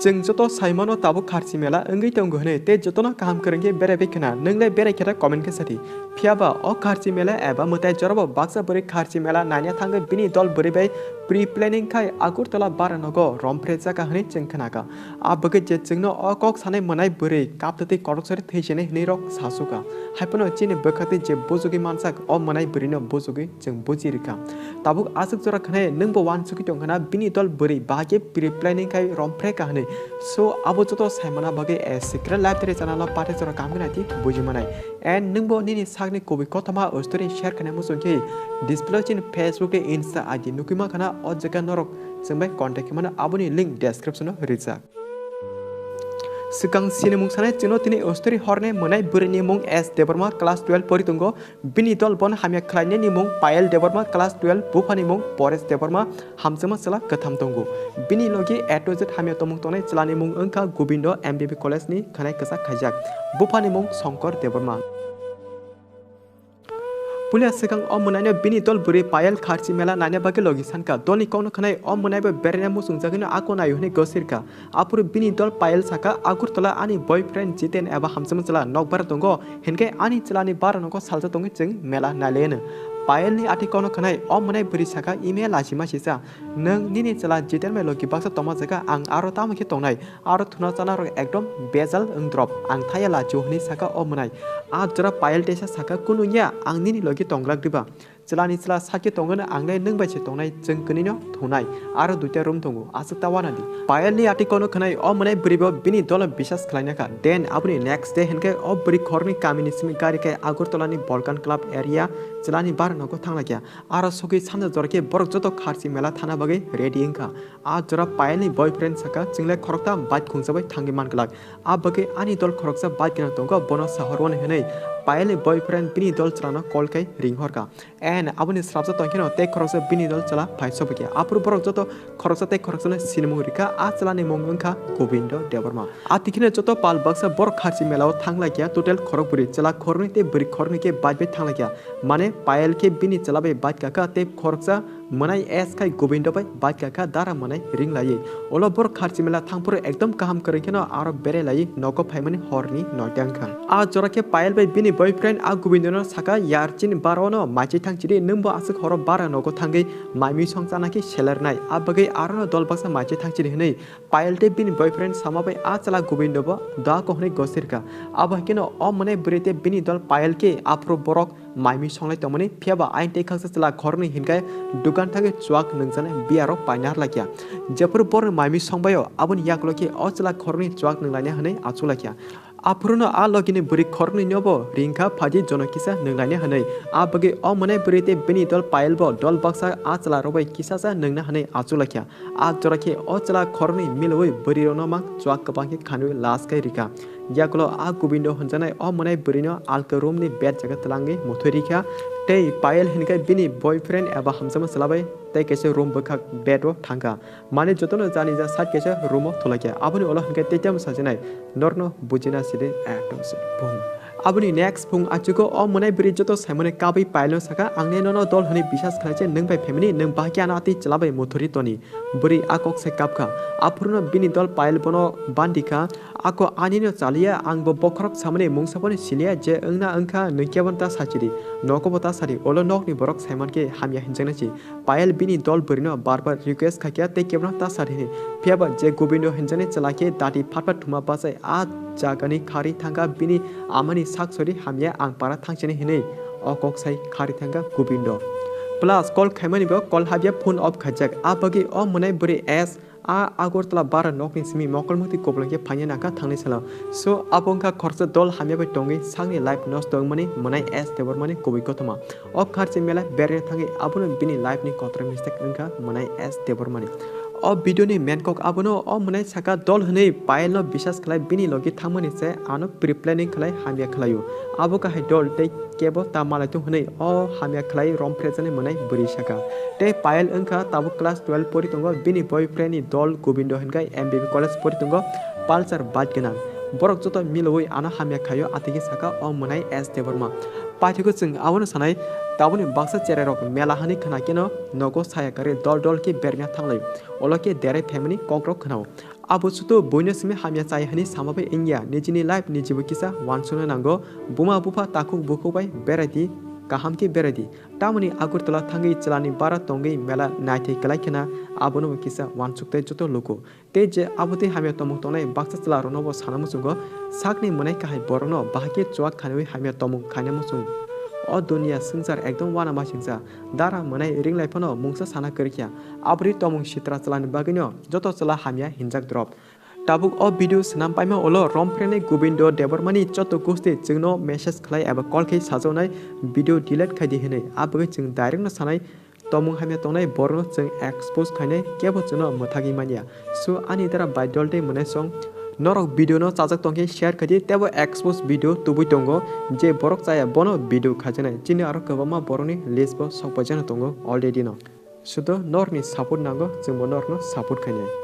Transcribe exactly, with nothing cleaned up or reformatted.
Chwng joto saimano tabuk kharchi mela wngwi tongo hwnwi tei jotono kaham kwrwngkhe berai bai khna, nwng le berai khe ta comment khe sadi. Phiyaba o kharchi mela eba mwtai jorabo baksa bwrwi kharchi mela naina thangwi bini dol bwrwi bai pre-planning khai Agartala bara nogo romphre chaka hwnwi chwng khnakha. A bagwi je chwngno o kok sanai mwnai bwrwi kaptwi kotoksari thwi sinai hwnwi rok sasukha. Haiphano chini bwkhaktwi je bujugwi mansak o mwnai bwrwino bujugwi chwng buji rikha. Tabuk aswk jora khwnai nwngbo uansugwi tongkhana bini dol bwrwi bahai khe pre-planning khai romphre kha hwnwi. So abo joto saimana bagwi a secret life teri channel o pathai jora kaham khe naidi buji manai. And nwngbo nini sakni kubui kothoma story share khainai muchung khe display o chini Facebook tei Insta I D nukwi mankhana, o jaga norok chwng bai contact khe mano, aboni link description o rijak. Swkang sinimung sanai chwngno tini story horni mwnai bwrwini mung S Debbarma, class twelve pori tongo. Bini dol bono hamya khlainani mung Payal Debbarma, class twelve, buphani mung Paresh Debbarma, hamjakma chwla kwtham tongo. Bini logi A to Z hamya tongmung tongnai chwlani mung wngkha Gobindo, M B B college ni khwnai kwchak khaijak. Buphani mung Shankar Debbarma. Puila swkang o mwnaino bini dol bwrwi Payal kharchi mela naina bagwi logi sankha. Dolni kokno khwnai o mwnaibo beraina muchungjagwino ako naio hwnwi gosirkha. Aphuru bini dol Payal sakha, "Agartala ani boyfriend Jiten eba hamjakma chwla nokbar tongo, hinkhe ani chwlani bara nogo salsa tongwi chwng mela nailaiyano." Payalni ati kokno khwnai o mwnai bwrwi sakha, "Ime lachima sisa, nwng nini chwla Jiten bai logi baksa tongma jaga, ang aro tamo khe tongnai?" Aro thuna chana rok ekdom bejal wng drop. Ang thaya lachu hwnwi saka o mwnai. A jora Payal teisa saka, "Kunu ya, ang nini logi tonglak diba? Chwlani chwla sakhe tongwno ang le nwng bai se tongnai, chwng kwnwino thunai. Aro duita room tongo, aswk ta wana di." Payalni ati kokno khwnai o mwnai bwrwibo bini dolo bisas khlaina kha. Then aboni next day hinkhe o bwrwi khoroknwi kamini simi gari khai Agartalani Balkan Club area chwlani bara nogo thanglaikha. Aro sogwi sanja jora khe borok joto kharchi mela thana bagwi ready wngkha. A jora Payalni boyfriend saka, "Chwngle khoroktham bike khungsa bai thangwi man glak. A bagwi ani dol khoroksa bike gwnang tongo, bono sahormani," hwnwi Payalni boyfriend bini dol chwlano call khai ring horkha. And aboni srapsa tongkheno tei khoroksa bini dol chwla phai sobaikha. Aphuru borok joto khoroksa tei khoroksano sinimung rikha, a chwlani mung wngkha Gobindo Debbarma. A tikhino joto pal baksa borok kharchi melao thanglaikha, total khorokbwrwi, chwla khoroknwi tei bwrwi khoroknwi khe bike bai thanglaikha. Mane Payal khe bini chwla bai bike kakha tei khoroksa mwnai S khai Gobindo bai bike kakha dara mwnai ring laiwi. Olo borok kharchi mela thangphuru ekdom kaham kwrwi kheno aro berai laiwi nogo phaimani horni noita wngkha. A jora khe Payal bai bini boyfriend a Gobindo no saka, "Yar chini bara ono maichai thang chidi, nwngbo aswk horo bara nogo thangwi maimui song chana khe selernai, a bagwi arono dol baksa maichai thang chidi," hwnwi Payal tei bini boyfriend sama bai a chwla Gobindo bo doa ko hwnwi gosirkha. Abo hai kheno o mwnai bwrwi tei bini dol Payal khe aphuru borok maimui songlai tongmani, phiyaba ain tei khaksa chwla khoroknwi hinkhe dukan thangwi chuak nungjaknai biyarok paina harlakya. Jephuru borokni maimui songbaio, aboni yagulo khe o chwla khoroknwi chuak nunglaina hwnwi achuklaikha. Aphuruno a logini bwrwi khoroknwinobo ringkha phaidi jono kisa nunglaina hwnwi. A bagwi o mwnai bwrwi tei bini dol Payalbo dol baksa a chwlarok bai kisasa nungna hwnwi achuklaikha. A jora khe o chwla khoroknwi milwi bwrwirokno mang chuak kwbang khe khanwi las khai rikha. Yagulo a Gobindo hwnjaknai o mwnai bwrwino alka room ni bed jaga twlangwi muthwi rikha, tei Payal hinkhe bini boyfriend eba hamjakma chwla bai tei kaisa room bwkhak bed o thangkha. Mane jotono janija side kaisa room o thulaikha. Aboni ulo hinkhe tei tamo sajinai, norno bujina sidi ekdom se bum. Aboni next phung achugo o mwnai bwrwi joto saimani kabwi Payalno saka, "Ang ne nono dol hwnwi bisas khlaise, nwng bai family, nwng bahai khe ano atwi chwla bai muthuri toni." Bwrwi a kok sai kapkha. Aphuruno bini dol Payal bono bandikha, "Ako anino chaliya, ang bo bokhorok samani mungsa phano siliya, je wngna wngkha nwng kebo ta sachidi, nogo bo ta sadi, ulo nokni borok saimankhe hamya hinjaknai si." Payal bini dol bwrwino bar bar request khaikha tei kebono ta sadi hwnwi. Phiyaba je Gobindo hinjaknai chwla khe dati phat phat thuma bachai a jagani kharwi thangkha bini amani sak sori, "Hamya, ang para thangsini," hwnwi o kok sai kharwi thangkha Gobindo. Plus call khaimani bo call habya, phone off khaijak. A bagwi o mwnai bwrwi S a Agartala bara nokni simi mokol mukti kobolong khe phaina nangkha thangnai salo. So abo wngkha khoroksa dol hamya bai tongwi sakni life nosto wngmani mwnai S Debbarmani kubui kothoma. O kharchi mela beraina thangwi abono bini life ni kotor mistake wngkha mwnai S Debbarmani. O video ni main kok abono, o mwnai saka dol hwnwi Payal no bisas khlai bini logi thangmani se ano pre-planning khlai hamya khlaio. Abo kahai dol tei kebo ta malai thung hwnwi o hamya khlai romphrejaknai mwnai bwrwi saka. Tei Payal wngkha tabuk class twelve pori tongo, bini boyfriend ni dol Gobindo hinkhai M B B college pori tongo, Pulsar bike gwnang. Borok joto milwi ano hamya khaio, atigi saka o mwnai S Debbarma. Paithago chwng abono sanai, tabukni baksa cherairok mela hwnwi khna kheno nogo saya kwrwi dol dol khe berna thanglai, ulo khe derai phaimani kokrok khwnao. Abo chuto buino simi hamya chai hani sama bai wngya, nijini life nijibo kisa wansukna nango. Buma bupha takhuk bukhuk bai berai di, kaham khe berai di. Tamoni Agartala thangwi chwlani bara tongwi mela naithai kwlai khena, abono bo kisa wansuk tei joto luku. Tei je abo tei hamya tongmung tongnai baksa chwla rokno bo sana muchungo, sakni mwnai kahai borokno bahai khe chuak khanwi hamya tongmung khaina muchung. O duniya swngchar ekdom uanama singcha, dara mwnai ringlai phano mungsa sana kwrwikya. Aboni tongmung sitra chwlani bagwino joto chwla hamya hinjak drop. Tabuk o video swnam paima ulo romphrenai Gobindo Debbarmani joto gusti chwngno message khlai eba call khe sajaknai video delete khaidi hinwi. A bagwi chwng direct no sanai, tongmung hamya tongnai borokno chwng expose khainai kebo chwngno mwthagwi manya. So ani dara bai dol tei mwnai song norok video no chajak tongkhe share khaidi, tebo expose video tubui tongo, je borok chaya bono video khajaknai. Chini aro kwbangma borokni list bo sokpaijakno tongo already no. Sudo norokni support nango, chwngbo norokno support khainai.